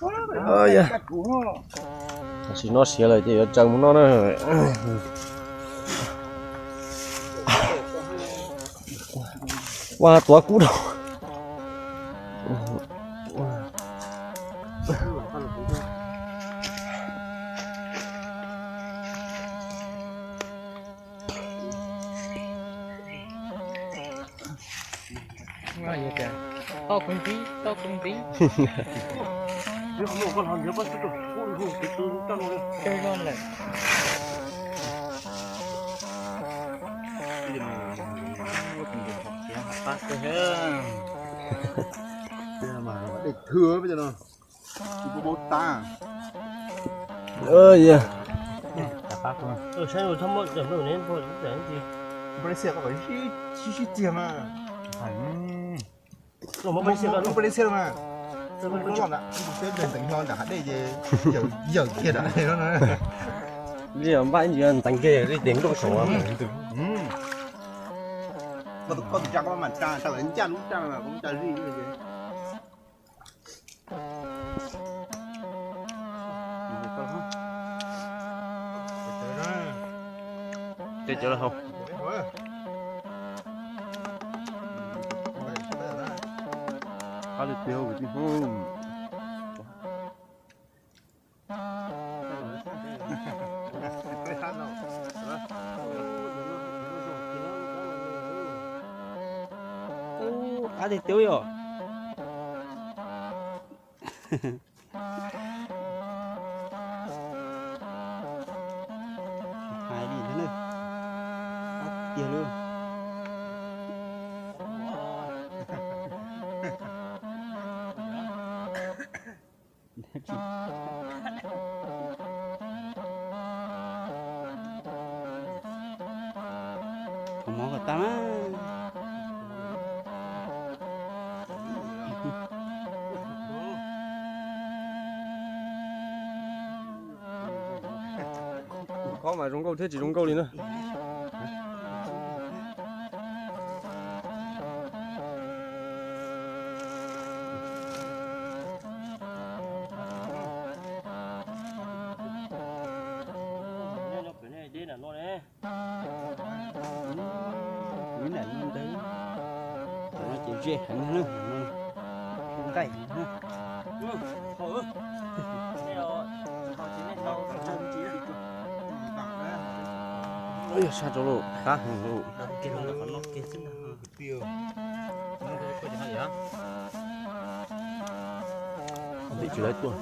Tam sim no siav lawm ces yuav tsaws mus no na. Ua tuav kub rau. Npaj ib ntsis nteev kiag li ces nroj saum. Koj tus tsa koj mam tsa, tsa lawv ncaj lub tsa, lub tsa zij. Tej cov lawm hauv. Qab li tiag kwv tij. Ub, qab tiag tiag yom. Hais li ntawd na. Qab tiag li. Kho mov kom tag na. Kho mas zoo nkauj thiab tsis zoo nkauj li na. Nyob pem nej deb nram no ne. Wb nram no ntawd, tam no ces ze heev na, nqaij heev na. Yog sab rau lauj, qab heev lauj. Tim tsis lawv tuaj.